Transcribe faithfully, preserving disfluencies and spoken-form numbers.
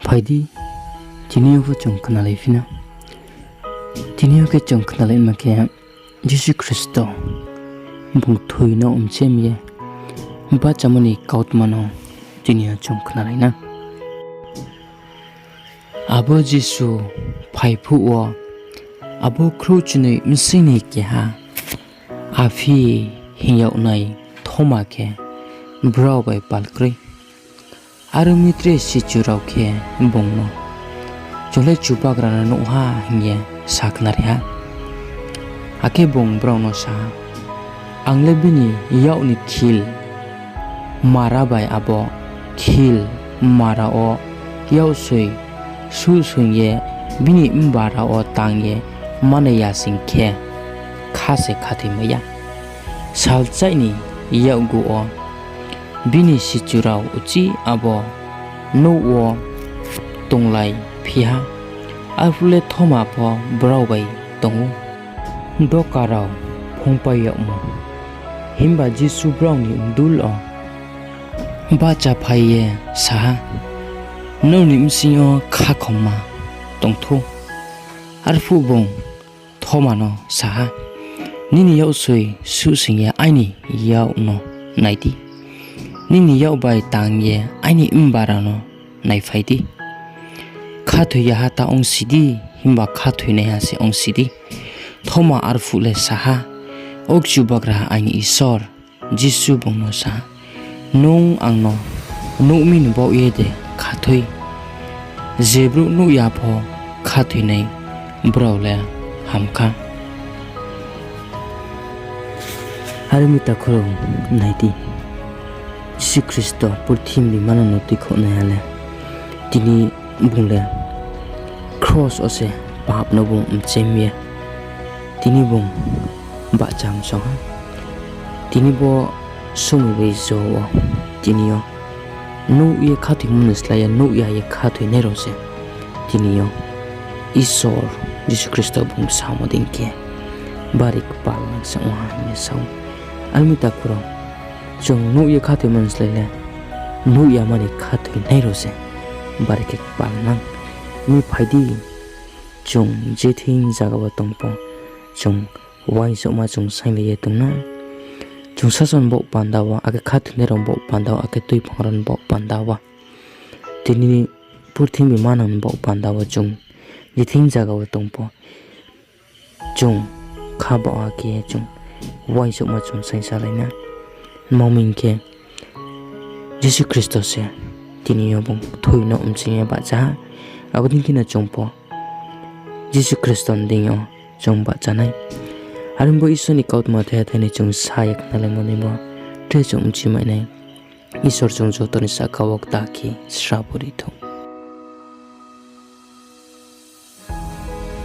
Phai di, tini yo pho chung khnalai phi na. Tini yo khe chung khnalaima khe, Jisu Khristo bung thoi no mchem ye bahchamo ni kautma no tini yo chung khnalai na. Abo Jisu phai phuh wo, abo khrouhchnoi bsing ni keha, Aphi hing yag nai Thoma khe brao bai pal kroi. Are ong mi tre sichu rao khe bung no, Chung le Chubagra no nuh ha, hing ye sakhnari ha. Akhe bung brao no sa ha, Ang le bini yak ni khil mara bai abo khil mara wo yak soi suhsoing ye bini mbara wo tang ye manai ya sing khe, kha se khathoimai ya. Salchaih ni yakgu wo bini sichu rao uchih abo nouh wo tonglaiphi ha. Arphuh le Thoma pho brao bai tong ou. Doka rao phungpai yagmo. Himba Jisu brao ni bdul wo bahchaphai ye sa ha, Nrao ni bsing yo khakhomma tongthou. Arphuh bung Thoma no sa ha, Nini yak soi suhsoing ye aini yak no nai di, nini yak bai tang ye aini mbara no naiphai di. Khathoi ya ha ta ongsi di, himba khathoinaiha se ongsi di. Thoma arphuh le sa ha, O Chubagra, aini Isor! Jisu bung no sa ha, Nung ang no nuh mi ni baoh ye de khathoi? Je brouh nuh ya pho khathoinai, brao le ham kha. Are ong mi takhu rao, nai di, Jisu Khristo purthimbi manang no tuikhouhnaiha le, tini bung le kros wo se pap no bung mchem ye, tini bung bahcha msong ha. Tini bo somoi bai jo wo, tini yo nuh ye khathoimo ni slái ye nuh ya ye khathoinai rao se tini yo Isor Jisu Khristo bung samo dei khe bari kpal nang se ong ha hing ye sa ou. Are ong mi takhu rao, chung nuh ye khathoimo ni slái le nuh yama ni khathoinai rao se bari khe kpal nang. Mi phai di, chung je thing zaga wo tong pho, chung uaingsouhma chung sainglai ye tong na. Chung sasaoh ni baoh panda wo, akhe khathoinai rao ni baoh panda wo, akhe tuiphang rao ni baoh panda wo, tini purthimbi manang ni baoh panda wo chung je thing zaga wo tong pho, chung kha baoh ha khe chung uaingsouhma chung saingsalai na. Tma hing khe, Jisu Khristo se tini yo bung kthoi no mching ye bahcha ha. Abo dei khe no chung pho Jisu Khristo ni deing yo chung bahcha nai. Are ong bo Isor ni kautma thai thai ni chung sa ye khnalaimo ni bo tre chung mchimai nai. Isor chung joto ni sahka wo kta khe srabo ri thou.